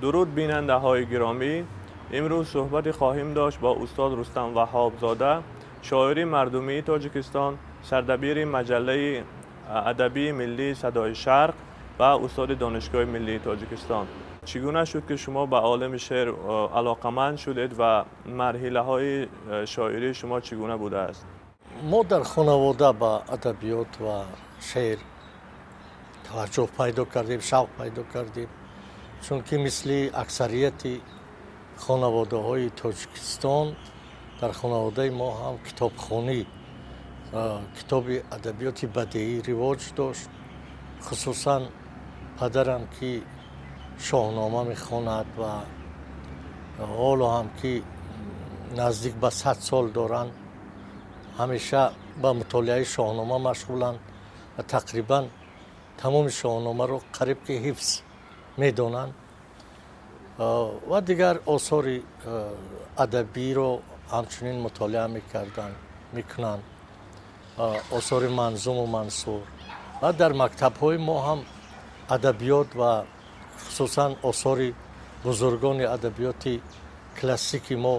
Дуруд, бинандаҳои гиромӣ. Имрӯз суҳбате хоҳем дошт бо устод Рустам Ваҳҳобзода, шоири мардумии Тоҷикистон, сардабири маҷаллаи адабии миллии «Садои Шарқ» ва устоди Донишгоҳи миллии Тоҷикистон. Чӣ гуна шуд, ки шумо ба олами шеър алоқаманд шудед ва марҳилаҳои шоирии шумо чӣ гуна будааст? Мо дар хонавода ба адабиёт ва шеър таваҷҷӯҳ пайдо кардем, шавқ пайдо кардем, чунки мисли аксарияти хонаводаҳои Тоҷикистон дар хонаводаи мо ҳам китобхонӣ, китоби адабиёти бадеӣ ривоҷ дошт. Хусусан падарам, ки Шоҳнома мехонад ва ҳоло ҳам ки наздик ба 100 сол доранд, ҳамеша ба мутолиаи Шоҳнома машғуланд ва тақрибан тамоми Шоҳномаро қариб ки ҳифз медонанд ва дигар осори адабиро ҳамчунин мутолиа мекарданд, мекунанд, осори манзуму мансур. Ва дар мактабҳои мо ҳам адабиёт ва хусусан осори бузургони адабиёти классики мо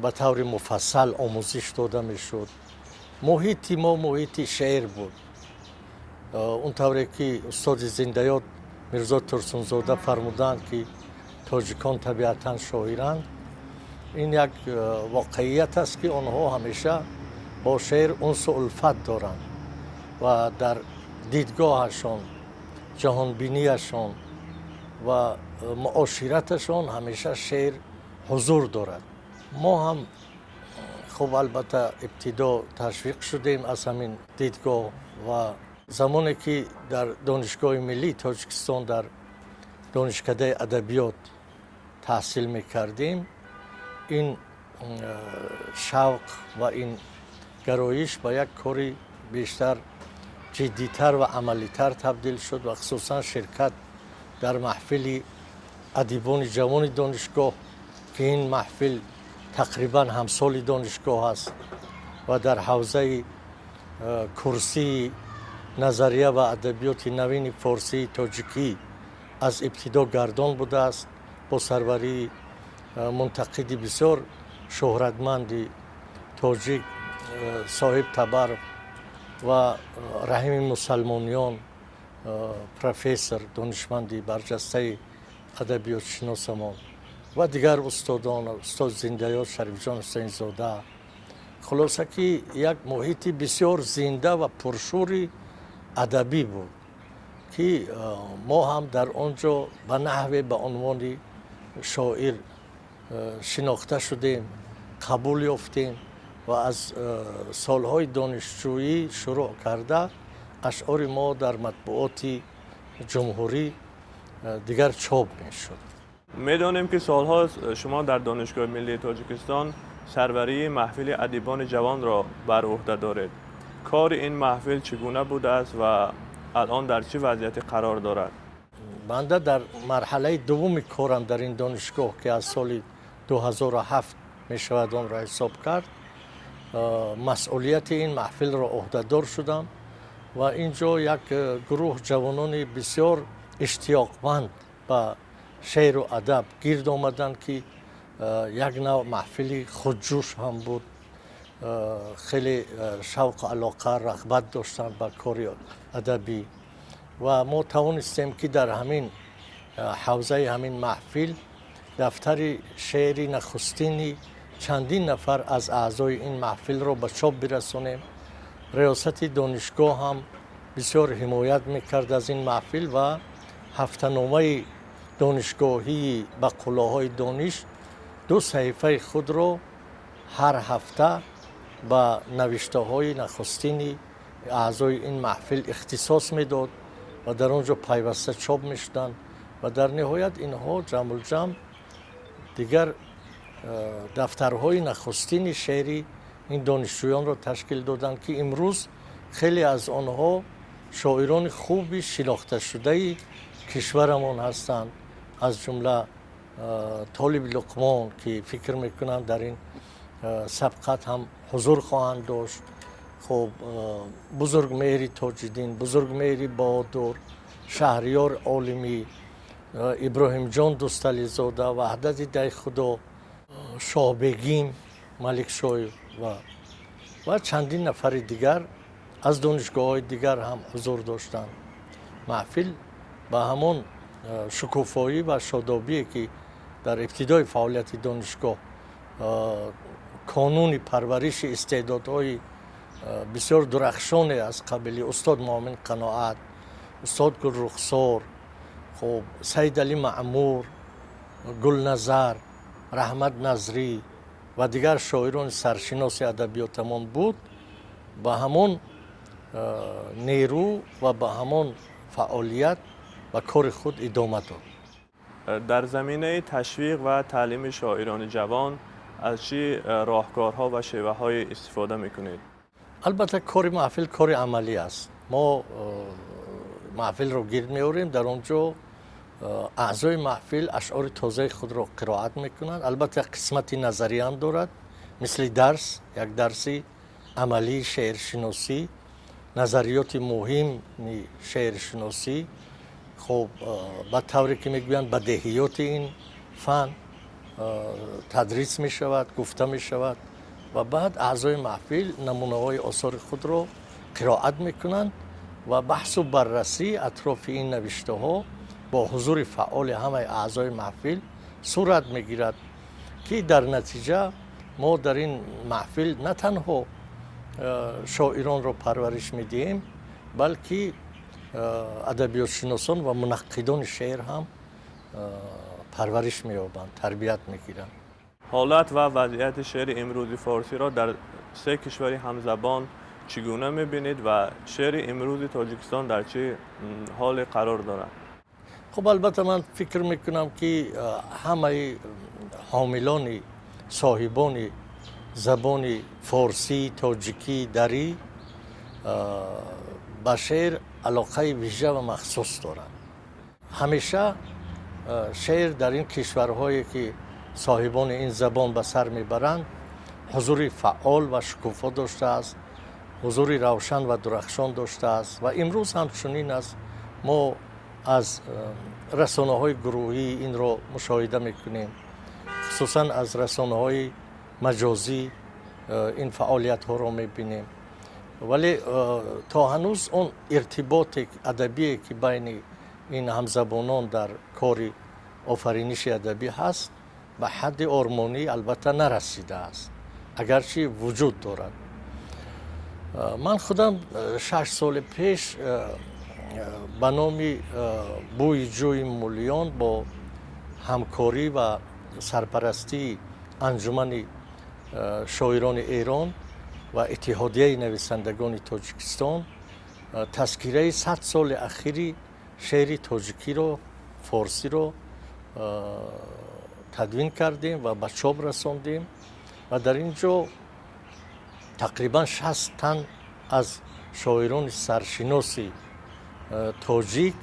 ба таври муфассал омӯзиш дода мешуд. Муҳити мо муҳити шеър буд. Он тавре ки устоди зиндаёд Мирзо Турсунзода фармуданд, ки тоҷикон табиатан шоиранд, ин як воқеият аст, ки онҳо ҳамеша бо шеър унсу улфат доранд ва дар дидгоҳашон, ҷаҳонбинияшон ва муошираташон ҳамеша шеър ҳузур дорад. Мо ҳам хуб, албатта, ибтидо ташвиқ шудем аз ҳамин дидгоҳ ва замоне ки дар Донишгоҳи миллии Тоҷикистон дар донишкадаи адабиёт таҳсил мекардем, ин шавқ ва ин гароиш ба як кори бештар ҷиддитар ва амалитар табдил шуд ва хусусан ширкат дар маҳфили адибони ҷавони донишгоҳ, ки ин маҳфил тақрибан ҳамсоли донишгоҳ аст ва дар ҳавзаи курсии назария ва адабиёти навини форсии тоҷикӣ аз ибтидо гардон будааст, бо сарварии мунтақиди бисёр шӯҳратманди тоҷик Соҳиб Табаров ва Раҳими Мусалмониён, профессор, донишманди барҷастаи адабиётшиносамон ва дигар устодон, устод зиндаёд Шарифҷон Ҳусейнзода. Хулоса, ки як муҳити бисёр зинда ва пуршӯри адабӣ буд, ки мо ҳам дар он ҷо ба наҳве ба унвони шоир шинохта шудем, қабул ёфтем ва аз солҳои донишҷӯӣ шурӯъ карда ашъори мо дар матбуоти ҷумҳурӣ дигар чоп мешуд. Медонем, ки солҳо шумо дар Донишгоҳи миллии Тоҷикистон сарварии маҳфили адибони ҷавонро бар уҳда доред. Кори ин маҳфил чӣ гуна будааст ва алон дар чӣ вазъияте қарор дорад? Банда дар марҳалаи дуввуми корам дар ин донишгоҳ, ки аз соли 2007 мешавад онро ҳисоб кард, масъулияти ин маҳфилро ӯҳдадор шудам ва ин ҷо як гурӯҳ ҷавонони бисёр иштиёқманд ба шеъру адаб гирд омаданд, ки як нав маҳфили худҷӯш ҳам буд. Хеле шавқу алоқа, рағбат доштанд ба кори адабӣ ва мо тавонистем, ки дар ҳамин ҳавзаи ҳамин маҳфил дафтари шеъри нахустини чандин нафар аз аъзои ин маҳфилро ба чоп бирасонем. Риёсати донишгоҳ ҳам бисёр ҳимоят мекард аз ин маҳфил ва ҳафтаномаи донишгоҳии «Ба қуллаҳои дониш» ду саҳифаи худро ҳар ҳафта ба навиштаҳои нахустини аъзои ин маҳфил ихтисос медод ва дар он ҷо пайваста чоп мешуданд. Ва дар ниҳоят инҳо ҷамъулҷамъ дигар дафтарҳои нахустини шеъри ин донишҷӯёнро ташкил доданд, ки имрӯз хеле аз онҳо шоирони хуби шинохташудаи кишварамон ҳастанд, аз ҷумла Толиби Луқмон, ки фикр мекунам, дар ин сабқат ҳам ҳузур хоҳанд дошт. Хуб, Бузургмеҳри Тоҷиддин, Бузургмеҳри Баҳодур, Шаҳриёр Олимӣ. Иброҳимҷон Дӯстализода, Ваҳдати Дайхудо, Шоҳбегим Маликшоев ва чандин нафари дигар аз донишгоҳҳои дигар ҳам ҳузур доштанд. Маҳфил ба ҳамон шукуфоӣ ва шодобие, ки дар ибтидои фаъолияти донишгоҳ кануни парвариши истеъдодҳои бисёр дурахшоне аз қабили устод Муъмин Қаноат, устод Гулрухсор, хуб, Саидалӣ Маъмур, Гулназар, Раҳмат Назрӣ ва дигар шоирони саршиноси адабиётамон буд, ба ҳамон нерӯ ва ба ҳамон фаъолият ба кори худ идома дод. Дар заминаи ташвиқ ва таълими шоирони ҷавон аз чӣ роҳкорҳо ва шеваҳое истифода мекунед? Албатта, кори маҳфил кори амалӣ аст. Мо маҳфилро гирд меорем, дар он ҷо аъзои маҳфил ашъори тозаи худро қироат мекунанд. Албатта, қисмати назарӣ ҳам дорад, мисли дарс, як дарси амалии шеършиносӣ, назариёти муҳими шеършиносӣ, хуб, ба тавре ки мегӯянд, бадеҳиёти ин фан тадрис мешавад, гуфта мешавад ва баъд аъзои маҳфил намунаҳои осори худро қироат мекунанд ва баҳсу баррасӣ атрофи ин навиштаҳо бо ҳузури фаъоли ҳамаи аъзои маҳфил сурат мегирад, ки дар натиҷа мо дар ин маҳфил на танҳо шоиронро парвариш медиҳем, балки адабиётшиносон ва мунаққидони шеър ҳам парвариш меёбанд, тарбият мегиранд. Ҳолат ва вазъияти шеъри имрӯзи форсиро дар се кишвари ҳамзабон чӣ гуна мебинед ва шеъри имрӯзи Тоҷикистон дар чӣ ҳоле қарор дорад? Хуб, албатта, ман фикр мекунам, ки ҳамаи ҳомилони соҳибони забони форсӣ, тоҷикӣ, дарӣ ба шеър алоқаи вижа ва махсус доранд. Ҳамеша шеър дар ин кишварҳое, ки соҳибони ин забон ба сар мебаранд, ҳузури фаъол ва шукуфо доштааст, ҳузури равшан ва дурахшон доштааст ва имрӯз ҳам чунин аст. Мо аз расонаҳои гурӯҳӣ инро мушоҳида мекунем, хусусан аз расонаҳои маҷозӣ ин фаъолиятҳоро мебинем. Вале то ҳанӯз он иртиботи адабие, ки байни ин ҳамзабонон дар кори офариниши адабӣ ҳаст, ба ҳадди ормонӣ албатта нарасидааст, агарчи вуҷуд дорад. Ман худам 6 соли пеш ба номи «Бӯи ҷӯи Мулиён» бо ҳамкорӣ ва сарпарастии Анҷумани шоирони Эрон ва Иттиҳодияи нависандагони Тоҷикистон тазкираи 100 соли ахири шеъри тоҷикиро, форсиро тадвин кардем ва ба чоп расондем ва дар ин ҷо тақрибан 60 тан аз шоирони саршиноси тоҷик,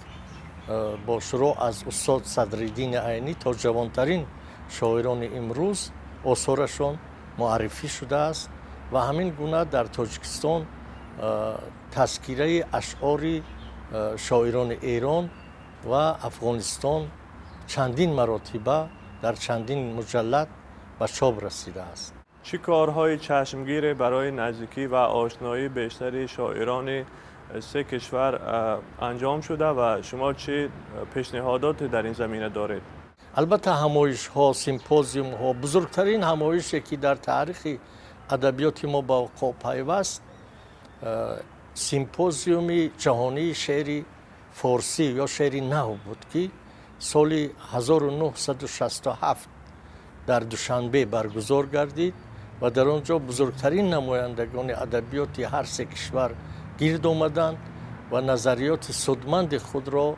бо шурӯъ аз устод Садриддини Айнӣ то ҷавонтарин шоирони имрӯз, осорашон муаррифӣ шудааст. Ва ҳамин гуна дар Тоҷикистон тазкираи ашъори шоирони Эрон ва Афғонистон чандин маротиба дар чандин муҷаллад ба чоп расидааст. Чӣ корҳои чашмгире барои наздикӣ ва ошноии бештари шоирони се кишвар анҷом шуда ва шумо чӣ пешниҳодоте дар ин замина доред? Албатта, ҳамоишҳо, симпозиумҳо. Бузургтарин ҳамоише, ки дар таърихи адабиёти мо ба вуқӯъ пайваст, симпозиуми ҷаҳонии шеъри форсӣ ё шеъри нав буд, ки соли 1967 дар Душанбе баргузор гардид ва дар он ҷо бузургтарин намояндагони адабиёти ҳар се кишвар гирд омаданд ва назариёти судманди худро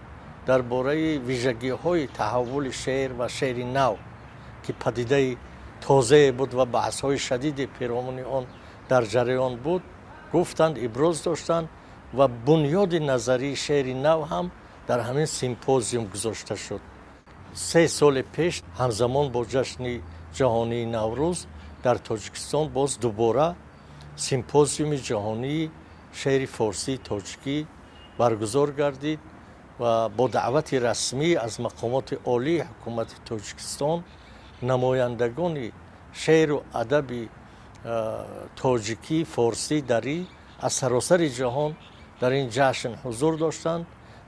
дар бораи вижагиҳои таҳаввули шеър ва шеъри нав, ки падидаи тозае буд ва баҳсҳои шадиди перомуни он дар ҷараён буд, гуфтанд, иброз доштанд ва бунёди назарии шеъри нав ҳам дар ҳамин симпозиум гузошта шуд. 3 соли пеш, ҳамзамон бо ҷашни ҷаҳонии Наврӯз, дар Тоҷикистон боз дубора симпозиуми ҷаҳонии шеъри форсии тоҷикӣ баргузор гардид. Ва бо даъвати расмӣ аз мақомоти олии ҳукумати Тоҷикистон намояндагони шеъру адаби тоҷикӣ, форсӣ, дарӣ аз саросари ҷаҳон дар ин ҷашн ҳузур доштанд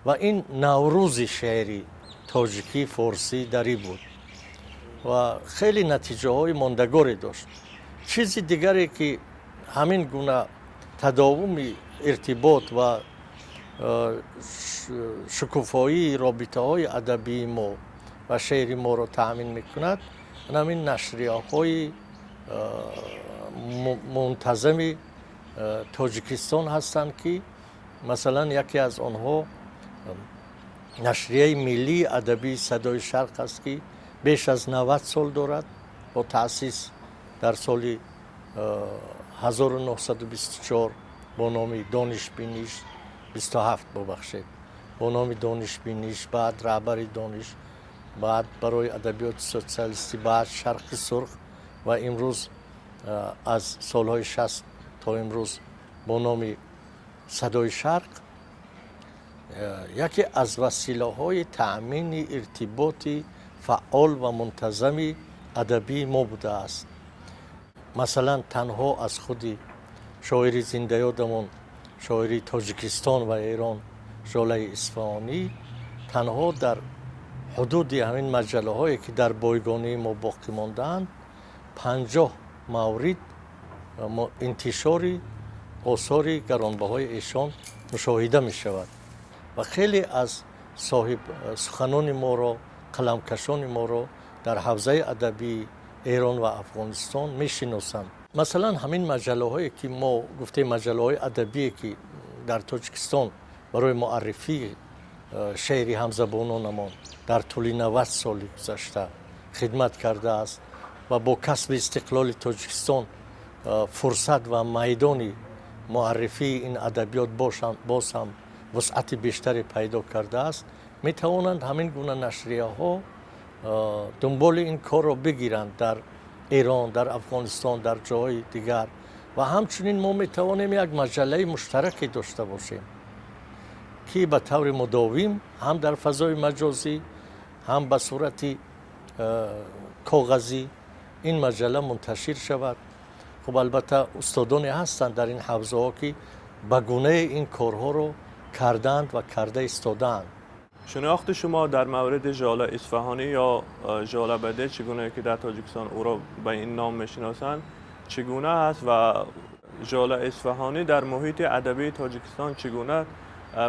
ва ин Наврӯзи шеъри тоҷикӣ, форсӣ, дарӣ буд ва хеле натиҷаҳои мондагоре дошт. Чизи дигаре, ки ҳамин гуна тадовуми иртибот ва шукуфоии робитаҳои адабии мо ва шеъри моро таъмин мекунад, ҳамин нашрияҳои мунтазами Тоҷикистон ҳастанд, ки масалан яке аз онҳо нашрияи миллии адабии «Садои Шарқ» аст, ки беш аз 90 сол дорад, бо таъсис дар соли 1924 бо номи «Донишбиниш», 27, бубахшед, бо номи «Донишбиниш», баъд «Раҳбари дониш», баъд «Барои адабиёти социалистӣ», баъд «Шарқи сурх» ва имрӯз, аз солҳои 60 то имрӯз, бо номи «Садои Шарқ», яке аз василаҳои таъмини иртиботи фаъол ва мунтазами адабии мо будааст. Масалан, танҳо аз худи шоири зиндаёдамон, шоири Тоҷикистон ва Эрон, Жолаи Исфаҳонӣ, танҳо дар ҳудуди ҳамин маҷаллаҳое, ки дар бойгонии мо боқӣ мондаанд, 50 маврид интишори осори гаронбаҳои эшон мушоҳида мешавад ва хеле аз соҳиб суханони моро, қаламкашони моро дар ҳавзаи адабии Эрон ва Афғонистон мешиносанд. Масалан, ҳамин маҷаллаҳое, ки мо гуфтем, маҷаллаҳои адабие, ки дар Тоҷикистон барои муаррифии шеъри ҳамзабононамон дар тӯли 90 соли гузашта хидмат кардааст ва бо касби истиқлоли Тоҷикистон фурсат ва майдони муаррифии ин адабиёт боз ҳам вусъати бештаре пайдо кардааст, метавонанд ҳамин гуна нашрияҳо дунболи ин корро бигиранд дар Эрон, дар Афғонистон, дар ҷоҳои дигар. Ва ҳамчунин мо метавонем як маҷаллаи муштараке дошта бошем, ки ба таври мудовим ҳам дар фазои маҷозӣ, ҳам ба сурати коғазӣ ин маҷалла мунташир шавад. Хуб, албатта, устодоне ҳастанд дар ин ҳавзаҳо, ки ба гунаи ин корҳоро кардаанд ва карда истодаанд. Шинохти шумо дар мавриди Жола Исфаҳонӣ ё Жола Баде, чӣ гуна ки дар Тоҷикистон ӯро ба ин ном мешиносанд, чӣ гуна аст ва Жола Исфаҳонӣ дар муҳити адабии Тоҷикистон чӣ гуна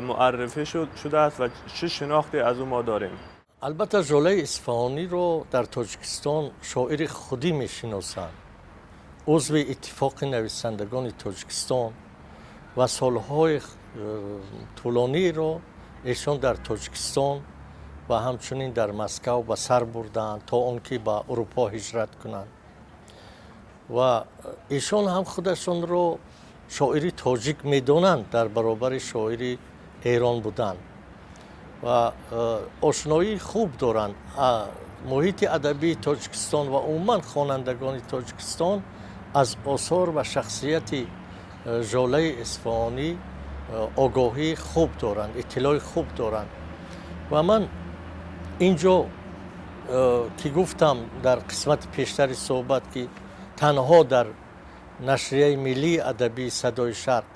муаррифӣ шудааст ва чӣ шинохте аз ӯ мо дорем? Албатта, Жолаи Исфаҳониро дар Тоҷикистон шоири худӣ мешиносанд, узви Иттифоқи нависандагони Тоҷикистон, ва солҳои тӯлониро эшон дар Тоҷикистон ва ҳамчунин дар Москав ба сар бурданд, то он ки ба Урупо ҳиҷрат кунанд. Ва эшон ҳам худашонро шоири тоҷик медонанд дар баробари шоири Эрон будан ва ошноии хуб доранд. Муҳити адабии Тоҷикистон ва умуман хонандагони Тоҷикистон аз осор ва шахсияти Жолаи Исфаҳонӣ огоҳии хуб доранд, иттилои хуб доранд. Ва ман ин ҷо, ки гуфтам дар қисмати пештари суҳбат, ки танҳо дар нашрияи миллии адабии «Садои Шарқ»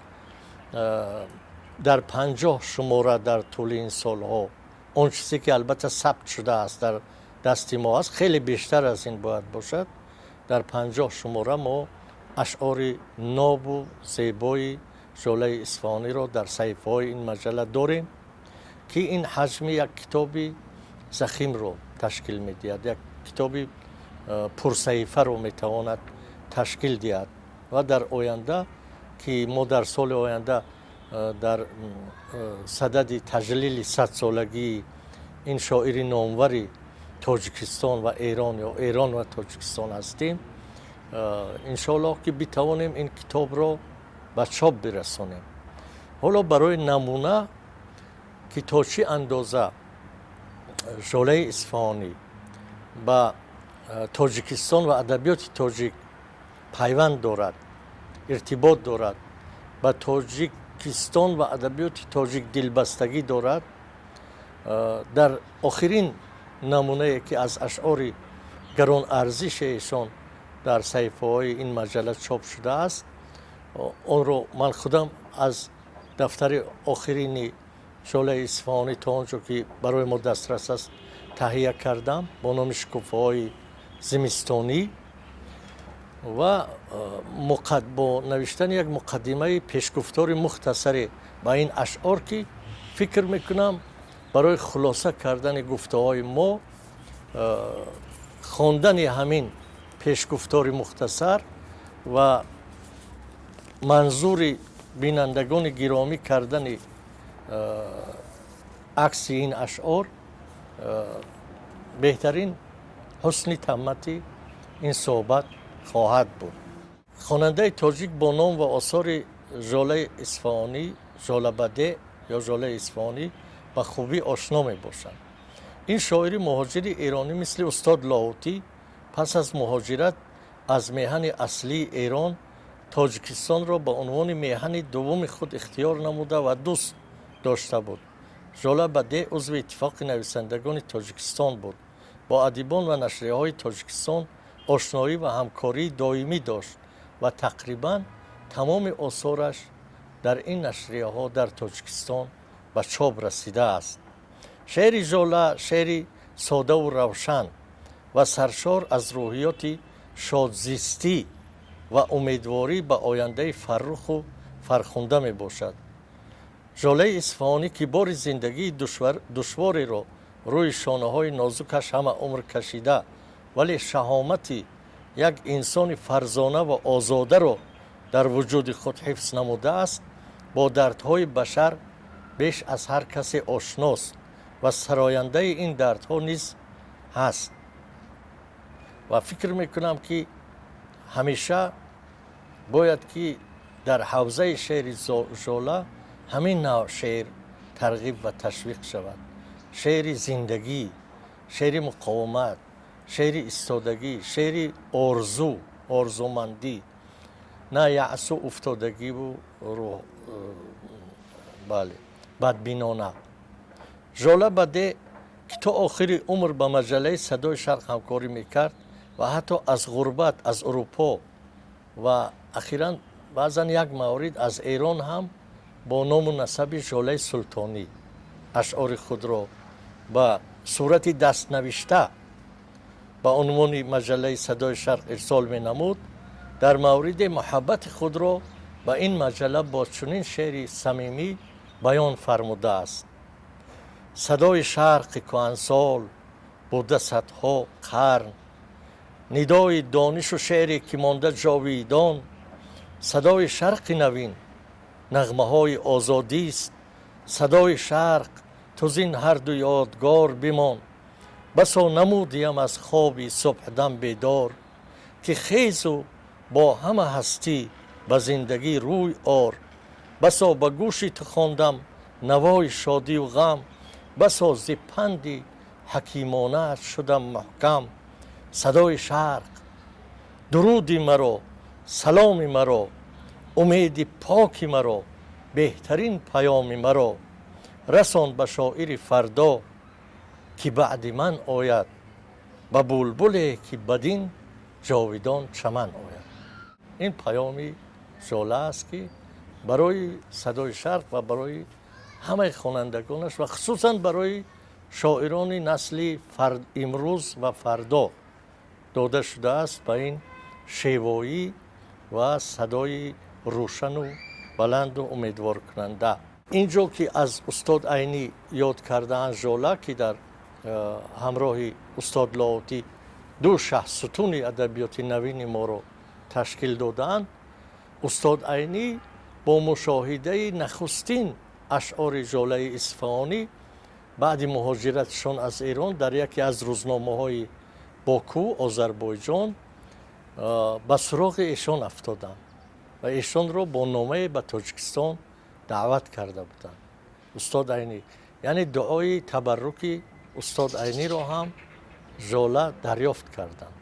дар 50 шумора дар тӯли ин солҳо, он чизе ки албатта сабт шудааст, дар дасти мо аст, хеле бештар аз ин бояд бошад, дар 50 шумора мо ашъори нобу зебои Жолаи Исфаҳониро дар саҳифаҳои ин маҷалла дорем, ки ин ҳаҷми як китоби захимро ташкил медиҳад, як китоби пурсаҳифаро метавонад ташкил диҳад. Ва дар оянда, ки мо дар соли оянда дар садади таҷлили 100-солагии ин шоири номвари Тоҷикистон ва Эрон ё Эрон ва Тоҷикистон ҳастем, иншоаллоҳ, ки битавонем ин китобро ба чоп бирасонем. Ҳоло барои намуна, ки то чӣ андоза Жолаи Исфаҳонӣ ба Тоҷикистон ва адабиёти тоҷик пайванд дорад, иртибот дорад, ба Тоҷикистон ва адабиёти тоҷик дилбастагӣ дорад. Дар охирин намунае, ки аз ашъори гаронарзиши эшон дар саҳифаҳои ин маҷалла чоп шудааст, онро ман худам аз дафтари охирини Жолаи Исфаҳонӣ, то он ҷо ки барои мо дастрас аст, таҳия кардам бо номи «Шукуфаҳои зимистонӣ» ва бо навиштани як муқаддимаи пешгуфтори мухтасаре ба ин ашъор, ки фикр мекунам, барои хулоса кардани гуфтаҳои мо хондани ҳамин пешгуфтори мухтасар ва манзури бинандагони гиромӣ кардани акси ин ашъор беҳтарин ҳусни таммати ин суҳбат хоҳад буд. Хонандаи тоҷик бо ном ва осори Жолаи Исфаҳонӣ, Жола Бадеъ ё Жолаи Исфаҳонӣ, ба хубӣ ошно мебошанд. Ин шоири муҳоҷири эронӣ, мисли устод Лоҳутӣ, пас аз муҳоҷират аз меҳани аслии Эрон Тоҷикистонро ба унвони меҳани дуввуми худ ихтиёр намуда ва дӯст дошта буд. Жола Бадеъ узви Иттифоқи нависандагони Тоҷикистон буд, бо адибон ва нашрияҳои Тоҷикистон ошноӣ ва ҳамкории доимӣ дошт ва тақрибан тамоми осораш дар ин нашрияҳо дар Тоҷикистон ба чоп расидааст. Шеъри Жола шеъри содаву равшан ва саршор аз рӯҳиёти шодзистӣ ва умедворӣ ба ояндаи фарруху фархунда мебошад. Жолаи Исфаҳонӣ, ки бори зиндагии душвореро рӯи шонаҳои нозукаш ҳама умр кашида, вале шаҳомати як инсони фарзона ва озодаро дар вуҷуди худ ҳифз намудааст, бо дардҳои башар беш аз ҳар касе ошност ва сарояндаи ин дардҳо низ ҳаст. Ва фикр мекунам, ки ҳамеша бояд ки дар ҳавзаи шеъри Жола ҳамин навъ шеър тарғиб ва ташвиқ шавад: шеъри зиндагӣ, шеъри муқовимат, шеъри истодагӣ, шеъри орзу, орзумандӣ, на яъсу уфтодагиву рӯҳ, бале, бадбинона. Жола Бадеъ, ки то охири умр ба маҷаллаи «Садои Шарқ» ҳамкорӣ мекард ва ҳатто аз ғурбат аз Урупо ва ахиран баъзан як маврид аз Эрон ҳам бо ному насаби Жолаи Султонӣ ашъори худро ба сурати дастнавишта ба унвони маҷаллаи «Садои Шарқ» ирсол менамуд, дар мавриди муҳаббати худро ба ин маҷалла бо чунин шеъри самимӣ баён фармудааст: «Садои Шарқи кӯҳансол буда садҳо қарн, нидои донишу шеъре, ки монда ҷовидон. Садои Шарқи навин нағмаҳои озодист, Садои Шарқ, ту зин ҳарду ёдгор бимон. Басо намудиям аз хоби субҳдам бедор, ки хезу бо ҳама ҳастӣ ба зиндагӣ рӯй ор. Басо ба гӯши ту хондам навои шодию ғам, басо зи панди ҳакимонаат шудам маҳкам. Садои Шарқ, дуруди маро, саломи маро, умеди поки маро, беҳтарин паёми маро расон ба шоири фардо, ки баъди ман ояд, ба булбуле, ки бадин ҷовидон чаман ояд». Ин паёми Жола аст, ки барои «Садои Шарқ» ва барои ҳамаи хонандагонаш ва хусусан барои шоирони насли имрӯз ва фардо дода шудааст, ба ин шевоӣ ва садои рӯшану баланду умедворкунанда. Ин ҷо ки аз устод Айнӣ ёд кардаанд, Жола, ки дар ҳамроҳи устод Лоҳутӣ ду шаҳсутуни адабиёти навини моро ташкил додаанд, устод Айнӣ бо мушоҳидаи нахустин ашъори Жолаи Исфаҳонӣ баъди муҳоҷиратшон аз Эрон дар яке аз рӯзномаҳои Боку, Озарбойҷон, ба суроғи эшон афтоданд ва эшонро бо номае ба Тоҷикистон даъват карда буданд. Устод Айнӣ, яъне дуои табарруки устод Айниро ҳам Жола дарёфт карданд.